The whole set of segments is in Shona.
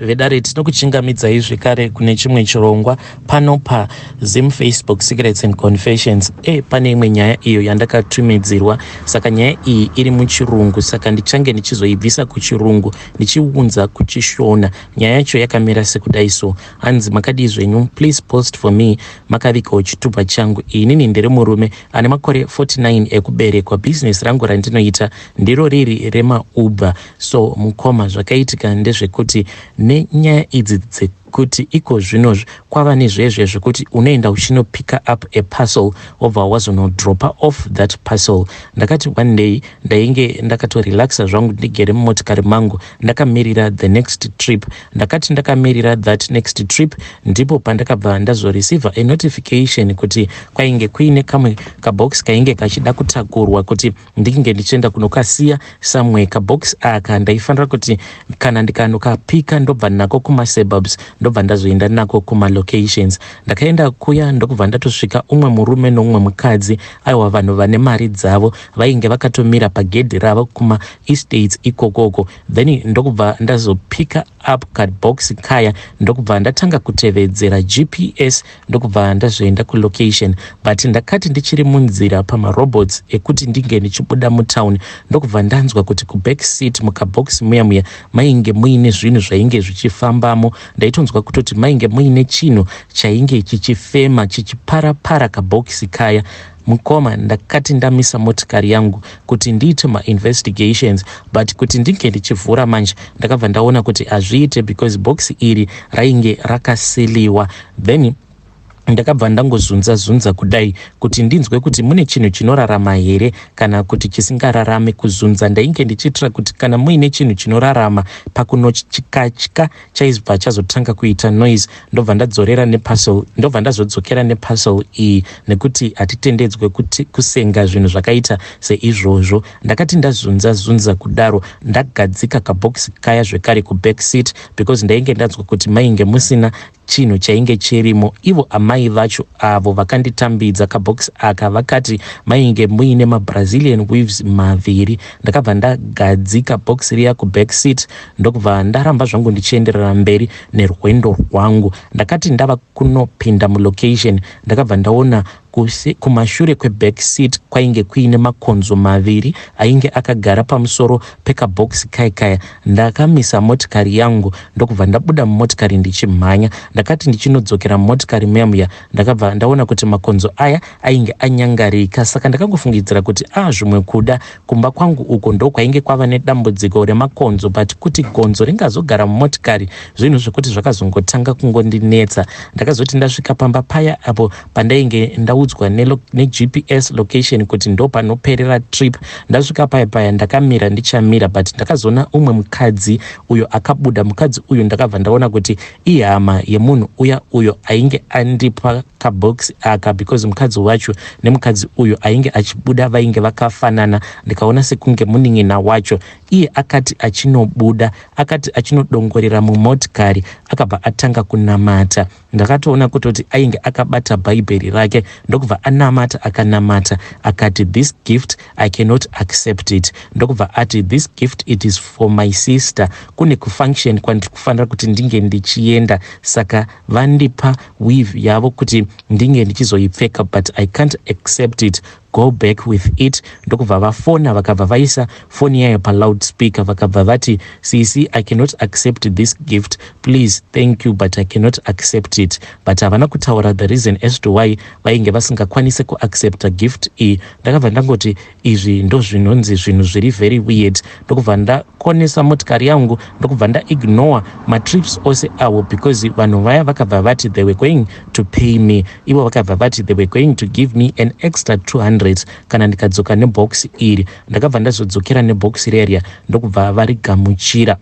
Vedare, tinokuchingamidzai zvekare kune chimwe chirongwa pano paZim Facebook Secrets and Confessions. Pane imwe nyaya iyo yandakatumidzirwa, saka nyaya iyi iri muchirungu, saka ndichange ndichizoibvisa kuchirungu ndichiunza kuchishona. Nyaya yacho yakamira sekudai so, hanzi, "Makadii zvenyu? Please post for me makavigawo chitupa changu. Inini ndiri murume ane makore 49 ekuberekwa. Bhizinesi rangu randinoita ndiro riri remaUber. So mukoma, zvakaitika ndezvekuti nenyaya idzi dzekuti iko zvinozvi kwava nezvezve zvekuti unoenda uchinopicka up a parcel, wobva wazonodropa off that parcel. Ndakati one day ndainge ndakatorelaxa zvangu, ndigere mumotikari mangu, ndakamirira the next trip. Ndakati ndakamirira that next trip, ndipo pandakabva ndazoreceiva a notification kuti kwainge kuine kamwe kabox kainge kachida kutakurwa kuti ndinge ndichienda kunokasiya somewhere. Kabox aka ndaifanira kuti kana ndikanokapika, ndobva nako kumasuburbs, ndobva ndazoenda nako kumalocations. Ndakaenda kuya, ndokubva ndatosvika umwe murume noumwe mukadzi. Aiwa, vanhu vane mari dzavo, vainge vakatomira pagedhi ravo kumaestates ikokoko. Then ndokubva ndazopicka up kabox kaya, ndokubva ndatanga kutevedzera GPS, ndokubva ndazoenda kulocation. But ndakati ndichiri munzira pamarobots ekuti ndinge ndichibuda mutown, ndokubva ndanzwa kuti kuback seat mukabox muya muya mainge muine zvinhu zvainge zvichifambamo. Ndaitonzwa kutoti mainge muine chinhu chainge chichifema, chichiparapara kabhokisi kaya. Mukoma, ndakati ndamisa motikari yangu kuti ndiite mainvestigations, but kuti ndinge ndichivhura manje, ndakabva ndaona kuti hazviite because bhokisi iri rainge rakaseliwa. Then ndakabva ndangozunza zunza kudai kuti ndinzwe kuti mune chinhu chinorarama here kana kuti chisingararame. Kuzunza ndainge ndichiitira kuti kana muine chinhu chinorarama, pakunochikatya chaibva chazotanga kuita noise, ndobva ndadzorera neparcel, ndobva ndazodzokera neparcel iyi, nekuti hatitendedzwe kuti kusenga zvinhu zvakaita seizvozvo. Ndakati ndazunza zunza kudaro, ndagadzika kabhokisi kaya zvekare kuback seat, because ndainge ndanzwa kuti mainge musina chinhu chainge chirimo. Ivo amai vacho avo vakanditambidza kabhokisi aka vakati mainge muine mabrazilian weaves maviri. Ndakabva ndagadzika bhokisi riya kuback seat, ndokubva ndaramba zvangu ndichienderera mberi nerwendo rwangu. Ndakati ndava kunopinda mulocation, ndakabva ndaona kumashure kweback seat kwainge kuine makonzo maviri ainge akagara pamusoro pekabhokisi kaikaya. Ndakamisa motikari yangu, ndokubva ndabuda mumotikari ndichimhanya. Ndakati ndichinodzokera mumotikari muya muya, ndakabva ndaona kuti makonzo aya ainge anyangarika. Saka ndakangofungidzira kuti a zvimwe kuda kumba kwangu uko ndokwainge kwava nedambudziko remakonzo. But kuti gonzo ringazogara mumotikari, zvinhu zvekuti zvakazongotanga kungondinetsa. Ndakazoti ndasvika pamba paya apo pandainge ndaudzwa neGPS location kuti ndo panoperera trip, ndasvika paya paya, ndakamira ndichamira, but ndakazoona umwe mukadzi uyo akabuda. Mukadzi uyu ndakabva ndaona kuti ihama yemunhu uya uyo ainge andipa kabhokisi aka, because mukadzi wacho nemukadzi uyu ainge achibuda vainge vakafanana. Ndikaona sekunge munin'ina wacho. Iye akati achinobuda, akati achinodongorera mumotikari, akabva atanga kunamata. Ndakatoona kutoti ainge akabata Bhaibheri rake, ndokubva anamata. Akanamata akati, "This gift, I cannot accept it." Ndokubva ati, "This gift, it is for my sister. Kune kufunction kwandiri kufanira kuti ndinge ndichienda, saka vandipa weave yavo kuti ndinge ndichizoipfeka, but I can't accept it. Go back with it." Ndokubva vafona, vakabva vaisa foni yayo paloud speaker, vakabva vati, "Sisi, I cannot accept this gift. Please, thank you, but I cannot accept it." But havana kutaura the reason as to why vainge vasingakwanisi kuaccepta gift iyi. Ndakabva ndangoti izvi ndo zvinonzi zvinhu zviri very weird. Ndokubva ndakonesa motikari yangu, ndokubva ndaignore matrips ose avo, because vanhu vaya vakabva vati they were going to pay me. Ivo vakabva vati they were going to give me an extra 200 kana ndikadzoka nebhokisi iri. Ndakabva ndazodzokera nebhokisi reriya, ndokubva varigamuchira,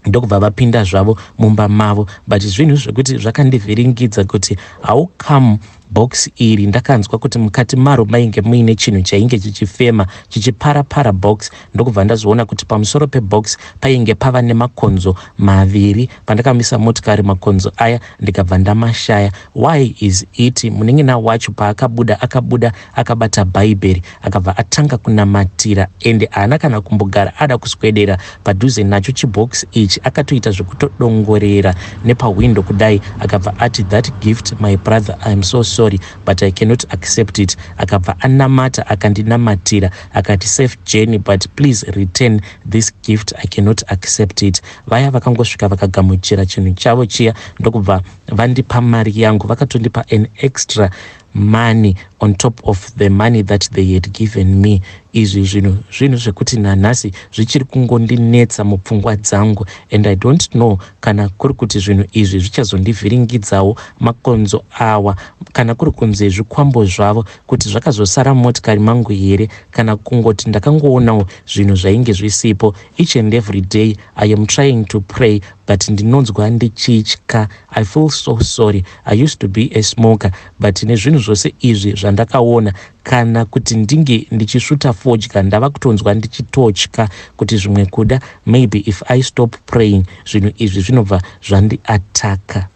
ndokubva vapinda zvavo mumba mavo. But zvinhu zvekuti zvakandivhiringidza kuti how come Box iri ndakanzwa kuti mukati maro mainge muine chinhu chainge chichifema chichipara para box ndokubva ndazoona kuti pamusoro pebox painge pava nemakonzo maviri. Pandakamisa motikari makonzo aya ndikabva ndamashaya. Why is it munin'ina wacho paakabuda akabuda akabata bhaibheri akabva atanga kunamatira ende haana kana kumbogara ada kuswedera padhuze nacho chibox ichi akatoita zvekutodongorera nepahwindo kudai akabva ati that gift my brother I am so sorry but I cannot accept it akabva anamata akandinamatira akati safe journey but please return this gift I cannot accept it vaya vakangosvika vakagamuchira chinhu chavo chiya ndokubva vandipa mari yangu vakatondipa an extra money on top of the money that they had given me izvi zvinhu zvinhu zvekuti nanhasi zvichiri kungondinetsa mupfungwa dzangu and I don't know kana kuri kuti zvinhu izvi zvichazondivhiringidzawo makonzo awa kana kuri kunze zvikwambo zvavo kuti zvakazosara mumotikari mangu here kana kungoti ndakangoonawo zvinhu zvainge zvisipo. Each and every day I am trying to pray, but ndinonzwa ndichitya. I feel so sorry. I used to be a smoker, but nezvinhu zvose izvi zvandakaona, kana kuti ndinge ndichisvuta fodya, ndava kutonzwa ndichitotya kuti zvimwe kuda maybe if I stop praying, zvinhu izvi zvinobva zvandiataka.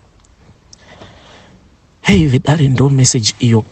Hei vedare, ndo message iyo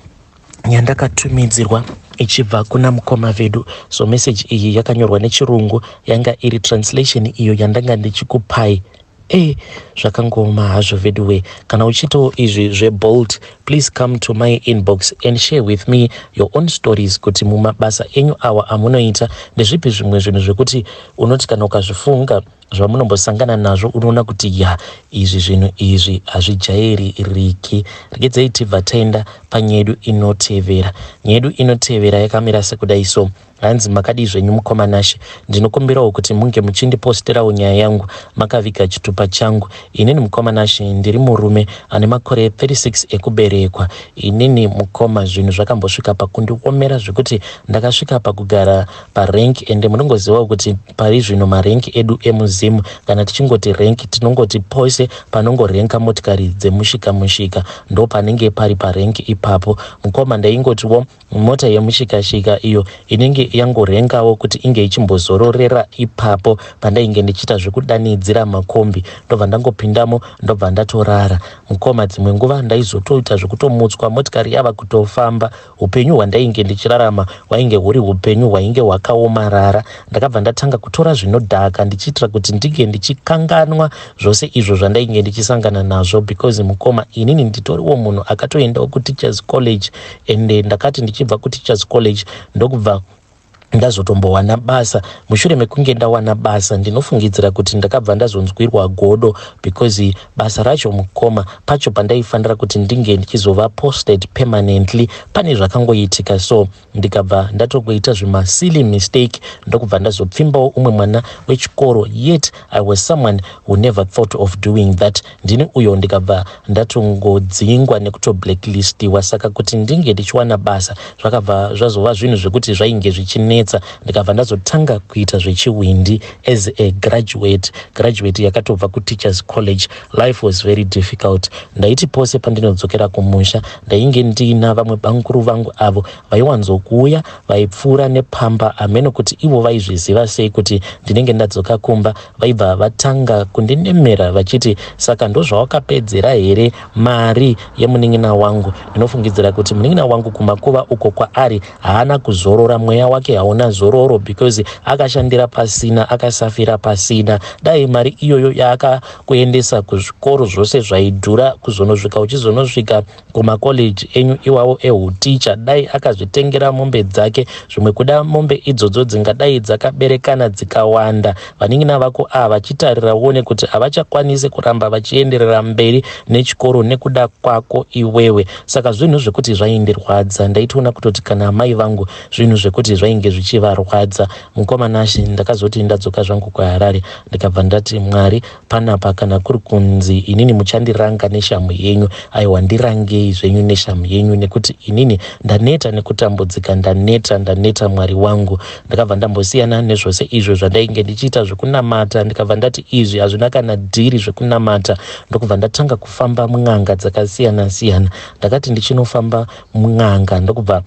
yandakatumidzirwa ichibva kuna mukoma vedu. So message iyi yakanyorwa nechirungu, yanga iri translation iyo yandanga ndichikupai. E, zvakangoma hazvo veduwe. Kana uchiitawo izvi zveBolt, please come to my inbox and share with me your own stories, kuti mumabasa enyu awa amunoita ndezvipi zvimwe zvinhu zvekuti unoti kana ukazvifunga zvamunombosangana nazvo, unoona kuti ya, izvi zvinhu izvi hazvijaiririki. Regedzei tibva taenda panyaya yedu inotevera. Nyaya yedu inotevera yakamira sekudai. So hanzi, "Makadii zvenyu mukoma Nashe? Ndinokumbirawo kuti munge muchindiposterawo nyaya yangu makaviga chitupa changu. Inini mukoma Nashe, ndiri murume ane makore 36 ekuberekwa. Inini mukoma, zvinhu zvakambosvika pakundiomera zvekuti ndakasvika pakugara parank. Ende munongozivawo kuti pari zvino marank edu emuZim, kana tichingoti rank, tinongoti pose panongorenka motikari dzemushika mushika, ndo panenge pari parank ipapo. Mukoma, ndaingotiwo mota yemushikashika iyo inenge yangorengawo kuti inge ichimbozororera ipapo pandainge ndichiita zvekudanidzira makombi, ndobva ndangopindamo, ndobva ndatorara. Mukoma, dzimwe nguva ndaizotoita zvekutomutswa motikari yava kutofamba. Upenyu hwandainge ndichirarama hwainge huri upenyu hwainge hwakaomarara. Ndakabva ndatanga kutora zvinodhaka ndichiitira kuti ndinge ndichikanganwa zvose izvo zvandainge ndichisangana nazvo, because mukoma, inini nditoriwo munhu akatoendawo kuteachers college, ende ndakati ndichibva kuteachers college ndokubva ndazotombowana basa. Mushure mekunge ndawana basa, ndinofungidzira kuti ndakabva ndazonzwirwa godo, because basa racho mukoma, pacho pandaifanira kuti ndinge ndichizova posted permanently, pane zvakangoitika, so ndikabva ndatongoita zvimasilly mistake, ndokubva ndazopfimbawo umwe mwana wechikoro. Yet I was someone who never thought of doing that. Ndini uyo ndikabva ndatongodzingwa nekutoblacklistiwa. Saka kuti ndinge ndichiwana basa zvakabva zvazova zvinhu zvekuti zvainge zvichinetsa. Ndikabva ndazotanga kuita zvechihwindi as a graduate yakatobva kuteachers college. Life was very difficult. Ndaiti pose pandinodzokera kumusha, ndainge ndiina vamwe bamukuru vangu avo vaiwanzokuuya, vaipfuura nepamba. Hameno kuti ivo vaizviziva sei kuti ndinenge ndadzoka kumba. Vaibva vatanga kundinemera vachiti, 'Saka ndozvawakapedzera here mari yemunin'ina wangu? Ndinofungidzira kuti munin'ina wangu kumakuva uko kwaari haana kuzorora, mweya wake hauna zororo, because akashandira pasina, akasafira pasina. Dai mari iyoyo yaakakuendesa kuzvikoro zvose zvaidhura kuzonosvika uchizonosvika kumakoleji enyu iwawo ehuticha, dai akazvitengera mombe dzake. Zvimwe kuda mombe idzodzo dzingadai dzakaberekana dzikawanda. Vanin'ina vako ava vachitarira uone kuti havachakwanisi kuramba vachienderera mberi nechikoro nekuda kwako iwewe.' Saka zvinhu zvekuti zvaindirwadza. Ndaitoona kutoti kana amai vangu, zvinhu zvekuti zvainge zvichivarwadza. Mukoma Nashe, ndakazoti ndadzoka zvangu kuHarare ndikabva ndati Mwari panapa kana kuri kunzi inini muchandiranga neshamhu yenyu, aiwa ndirangei zvenyu neshamhu yenyu nekuti inini ndaneta nekutambudzika, ndaneta, ndaneta Mwari wangu. Ndakabva ndambosiyana nezvose izvo zvandainge ndichiita zvekunamata, ndikabva ndati izvi hazvina kana dhiri zvekunamata, ndokubva ndatanga kufamba mun'anga dzakasiyana siyana. Ndakati ndichinofamba mun'anga ndokubva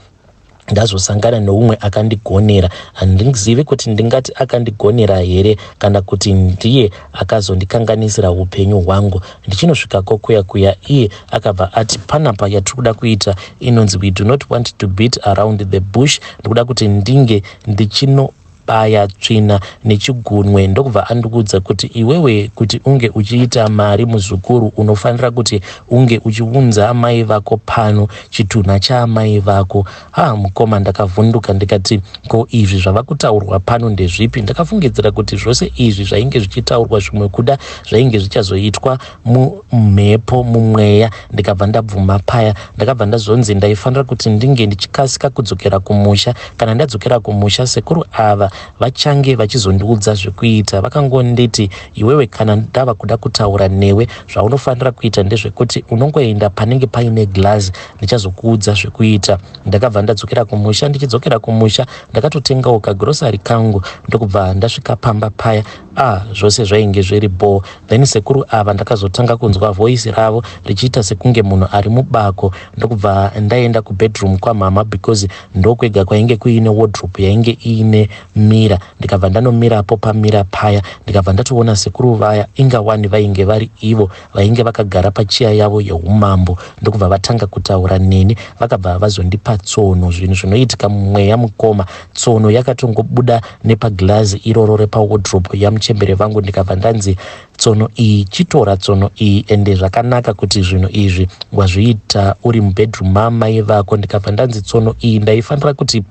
ndazosangana neumwe akandigonera. Handizivi kuti ndingati akandigonera here kana kuti ndiye akazondikanganisira upenyu hwangu. Ndichinosvikako kuya kuya iye akabva ati panapa yatiri kuda kuita inonzi we do not want to beat around the bush, ndikuda kuti ndinge ndichino baya tsvina nechigunwe. Ndokubva andiudza kuti iwewe kuti unge uchiita mari muzukuru unofanira kuti unge uchiunza amai vako pano, chitunha chaamai vako. Ha mukoma, ndakavhunduka ndikati ko izvi zvava kutaurwa pano ndezvipi? Ndakafungidzira kuti zvose izvi zvainge zvichitaurwa zvimwe kuda zvainge zvichazoitwa mumhepo mumweya. Ndikabva ndabvuma paya. Ndakabva ndazonzi ndaifanira kuti ndinge ndichikasika kudzokera kumusha. Kana ndadzokera kumusha sekuru ava vachange vachizondiudza zvekuita. Vakangonditi iwewe kana ndava kuda kutaura newe zvaunofanira kuita ndezvekuti unongoenda panenge paine glazi, ndichazokuudza zvekuita. Ndakabva ndadzokera kumusha. Ndichidzokera kumusha ndakatotengawo kagrosari kangu ndokubva ndasvika pamba paya. Ah, zvose zvainge zviri bho. Then sekuru ava ndakazotanga kunzwa voice ravo richiita sekunge munhu ari mubako, ndokubva ndaenda kubedroom kwamama because ndokwega kwainge kuine wardrobe yainge iine mirror. Ndikabva ndanomirapo pamirror paya, ndikabva ndatoona sekuru vaya inga wani vainge vari ivo vainge vakagara pacheya yavo yeumambo, ndokubva vatanga kutaura neni. Vakabva vazondipa tsono, zvinhu zvinoitika mumweya mukoma. Tsono yakatongobuda nepaglazi iroro repawardrobe yamuchembere vangu, ndikabva ndanzi tsono iyi, chitora tsono iyi, ende zvakanaka kuti zvinhu izvi wazviita uri mubedroom mamai vako. Ndikabva ndanzi tsono iyi ndaifanira kuti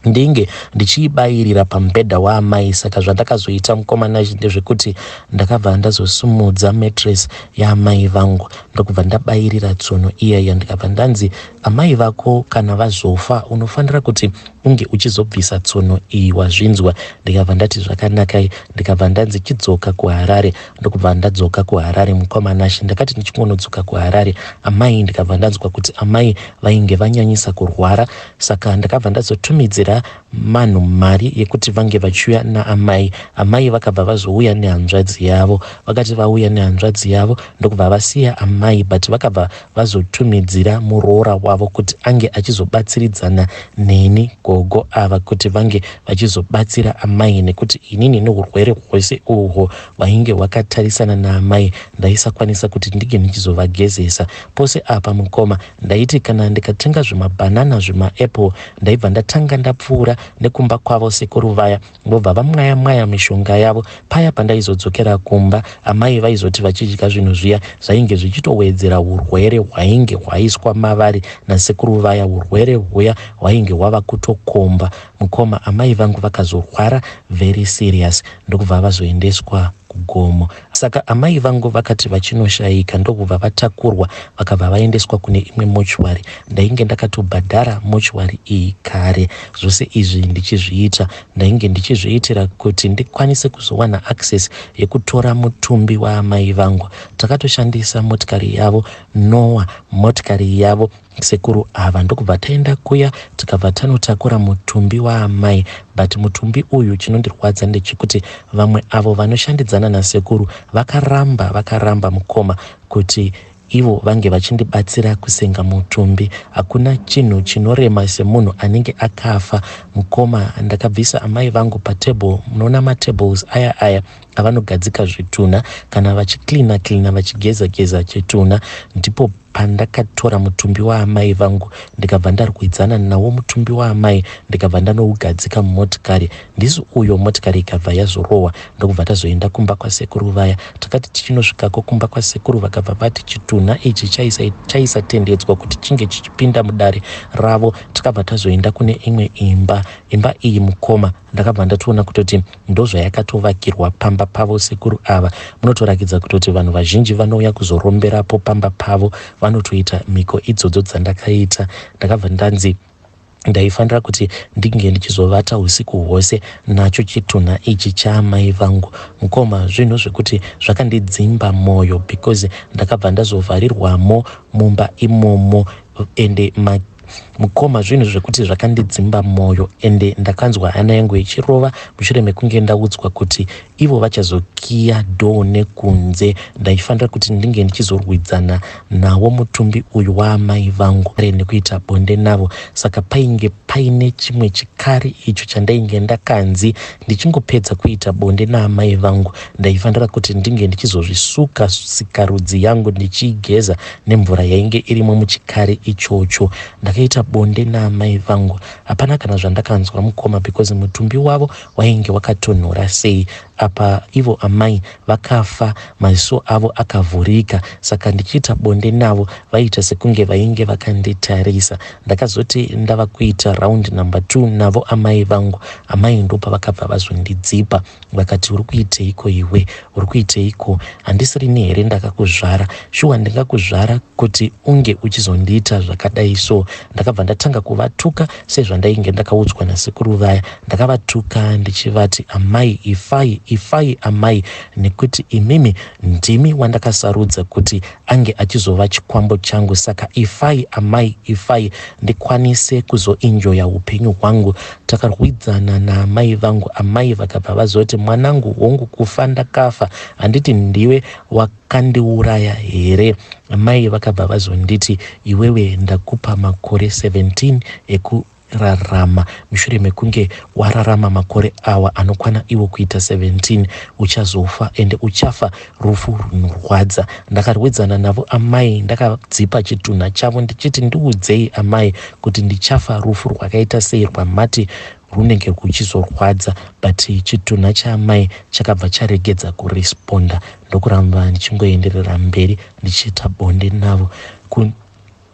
ndinge ndichiibayirira pamubhedha waamai. Saka zvandakazoita mukoma Nashe ndezvekuti ndakabva ndazosumudza mattress yaamai vangu ndokubva ndabayirira tsono iyaya. Ndikabva ndanzi amai vako kana vazofa unofanira kuti unge uchizobvisa tsono iyi, wazvinzwa? Ndikabva ndati zvakanakai. Ndikabva ndanzi chidzoka kuHarare, ndokubva ndadzoka kuHarare mukoma Nashe. Ndakati ndichingonodzoka kuHarare amai ndikabva ndanzwa kuti amai vainge vanyanyisa kurwara, saka ndakabva ndazotumidzira manhu mari yekuti vange vachiuya naamai. Amai vakabva vazouya nehanzvadzi yavo. Vakati vauya nehanzvadzi yavo ndokubva vasiya amai, but vakabva vazotumidzira muroora wavo kuti ange achizobatsiridzana neni gogo ava kuti vange vachizobatsira amai, nekuti inini neurwere hwese uhwo hwainge hwakatarisana naamai ndaisakwanisa kuti ndinge ndichizovagezesa. Pose apa mukoma, ndaiti kana ndikatenga zvimabhanana, zvimaapple, ndaibva ndatanga ndapfuura nekumba kwavo sekuru vaya, vobva vamwaya mwaya mishonga yavo. Paya pandaizodzokera kumba amai vaizoti vachidya zvinhu zviya zvainge zvichitowedzera urwere hwainge hwaiswa mavari nasekuru vaya. Urwere huya hwainge hwava kutokomba mukoma. Amai vangu vakazorwara very serious ndokubva vazoendeswa kugomo. Saka amai vangu vakati vachinoshayika ndokubva vatakurwa vakabva vaendeswa kune imwe mochwari. Ndainge ndakatobhadhara mochwari iyi kare. Zvose izvi ndichizviita ndainge ndichizviitira kuti ndikwanise kuzowana access yekutora mutumbi waamai vangu. Takatoshandisa motikari yavo Noah, motikari yavo sekuru ava, ndokubva taenda kuya tikabva tanotakura mutumbi waamai. But mutumbi uyu chinondirwadza ndechekuti vamwe avo vanoshandidzana nasekuru vakaramba, vakaramba mukoma kuti ivo vange vachindibatsira kusenga mutumbi. Hakuna chinhu chinorema semunhu anenge akafa mukoma. Ndakabvisa amai vangu patable. Munoona matables aya aya avanogadzika zvitunha kana vachicleana cleana, vachigeza geza chitunha, ndipo pandakatora mutumbi waamai vangu ndikabva ndarwidzana nawo mutumbi waamai, ndikabva ndanougadzika mumotikari. Ndisi uyo motikari ikabva yazorohwa, ndokubva tazoenda kumba kwasekuru vaya. Takati tichinosvikako kumba kwasekuru vakabva vati chitunha ichi chaisatendedzwa kuti chinge chichipinda mudare ravo. Takabva tazoenda kune imwe imba. Imba iyi mukoma ndakabva ndatoona kutoti ndozvayakatovakirwa pamba pavo sekuru ava. Munotorakidza kutoti vanhu vazhinji vanouya kuzoromberapo pamba pavo, vanotoita mhiko idzodzo dzandakaita. Ndakabva ndanzi Ndaifanira kuti ndinge ndichizovata usiku hwose nacho chitunha ichi chaamai vangu. Mukoma, zvinhu zvekuti zvakandidzimba moyo because ndakabva ndazovharirwamo mumba imomo ende ma Mukoma, zvinhu zvekuti zvakandidzimba moyo ende ndakanzwa hana yangu ichirova mushure mekunge ndaudzwa kuti ivo vachazokiya door nekunze. Ndaifanira kuti ndinge ndichizorwidzana nawo mutumbi uyu waamai vangu nekuita bonde navo, saka painge paine chimwe chikari icho chandainge ndakanzi ndichingopedza kuita bonde naamai vangu ndaifanira kuti ndinge ndichizozvisuka sikarudzi yangu ndichiigeza nemvura yainge irimo muchikari ichocho. Ndakaita bonde naamai vangu, hapana kana zvandakanzwa mukoma because mutumbi wavo wainge wakatonhora sei. Apa ivo amai vakafa maziso avo akavhurika saka ndichiita bonde navo vaiita sekunge vainge vakanditarisa. Ndakazoti ndava kuita round number 2 navo amai vangu, amai ndopavakabva vazondidzipa vakati uri kuiteiko iwe, uri kuiteiko, handisirini here ndakakuzvara, shuwa ndingakuzvara kuti unge uchizondiita zvakadai so. Ndakabva ndatanga kuvatuka sezvandainge ndakaudzwa nasekuru vaya. Ndakavatuka ndichivati amai ifai, ifai amai nekuti imimi ndimi wandakasarudza kuti ange achizova chikwambo changu saka ifai amai ifai ndikwanise kuzoenjoya upenyu hwangu. Takarwidzana naamai vangu, amai vakabva vazoti mwanangu hongu kufa ndakafa handiti ndiwe wakandiuraya here. Amai vakabva vazonditi iwewe ndakupa makore 17 ekurarama, mushure mekunge wararama makore awa anokwana iwo kuita 17 uchazofa ende uchafa rufu runorwadza. Ndakarwidzana navo amai ndakadzipa chitunha chavo ndichiti ndiudzei amai kuti ndichafa rufu rwakaita sei rwamati rwunenge rwuchizorwadza, but chitunha chaamai chakabva charegedza kuresponda ndokuramba ndichingoenderera mberi ndichiita bonde navo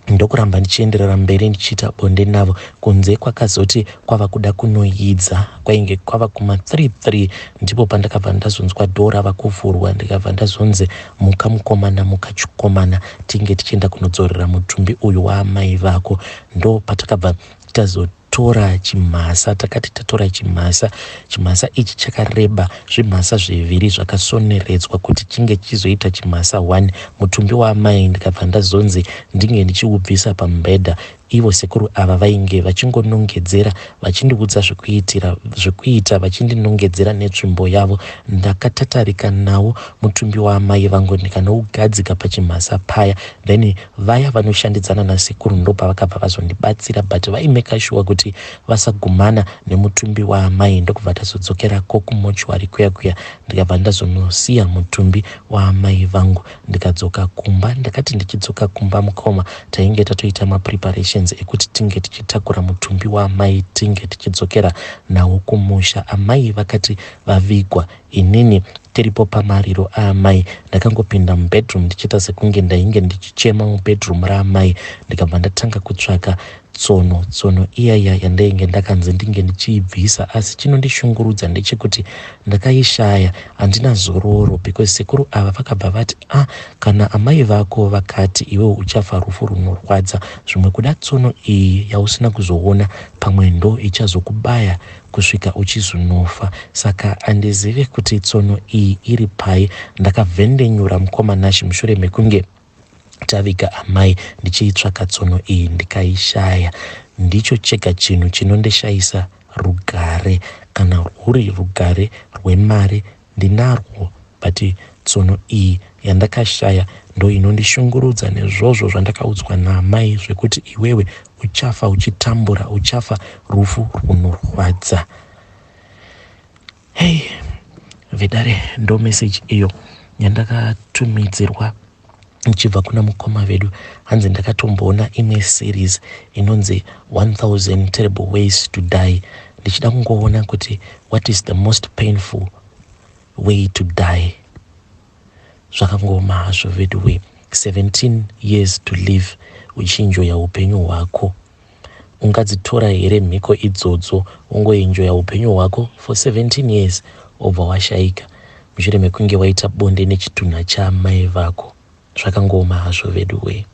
ndokuramba ndichienderera mberi ndichiita bonde navo. Kunze kwakazoti kwava kuda kunoyidza, kwainge kwava kuma 33 ndipo pandakabva ndazonzwa dhoo rava kuvhurwa ndikabva ndazonzi muka mukomana, muka chikomana tinge tichienda kunodzorera mutumbi uyu waamai vako. Ndo patakabva tazotora chimhasa, takati tatora chimhasa, chimhasa ichi chakareba zvimhasa zviviri zvakasoneredzwa kuti chinge chizoita chimhasa 1. Mutumbi waamai ndikabva ndazonzi ndinge ndichiubvisa pamubhedha, ivo sekuru ava vainge vachingonongedzera vachindiudza zvekuitira zvekuita vachindinongedzera netsvimbo yavo. Ndakatatarika nawo mutumbi waamai vangu ndikanougadzika pachimhasa paya, then vaya vanoshandidzana nasekuru ndopavakabva vazondibatsira, but vaimeka sure kuti vasagumana nemutumbi waamai, ndokubva tazodzokerako kumochwari kuya kuya ndikabva ndazonosiya mutumbi waamai vangu ndikadzoka kumba. Ndakati ndichidzoka kumba mukoma, tainge tatoita mapreparations ekuti tinge tichitakura mutumbi waamai tinge tichidzokera nawo kumusha. Amai vakati vavigwa, inini tiripo pamariro aamai, ndakangopinda mubedroom ndichiita sekunge ndainge ndichichema mubedroom raamai, ndikabva ndatanga kutsvaka tsono, tsono iyaya yandainge ndakanzi ndinge ndichiibvisa, asi chinondishungurudza ndechekuti ndakaishaya, handina zororo because sekuru ava vakabva vati ah, kana amai vako vakati iwewe uchafa rufu runorwadza, zvimwe kuda tsono iyi yausina kuzoona pamwe ndo ichazokubaya kusvika uchizonofa, saka handizive kuti tsono iyi iri pai. Ndakavhendenyura mukoma Nashi mushure mekunge taviga amai ndichiitsvaka tsono iyi ndikaishaya. Ndicho chega chinhu chinondishayisa rugare, kana rwuri rugare rwemari ndinarwo, but tsono iyi yandakashaya ndo inondishungurudza nezvozvo zvandakaudzwa naamai zvekuti iwewe uchafa uchitambura, uchafa rufu rwunorwadza. Hey vedare, ndo message iyo yandakatumidzirwa ichibva kuna mukoma vedu. Hanzi ndakatomboona imwe series inonzi 1000 Terrible Ways to Die, ndichida kungoona kuti what is the most painful way to die. Zvakangooma hazvo vedu we, 17 years to live uchinjoya upenyu hwako. Ungadzitora here mhiko idzodzo ungoenjoya upenyu hwako for 17 years obva washaika mushure mekunge waita bonde nechitunha chaamai vako? Zvakangooma hazvo vedu we.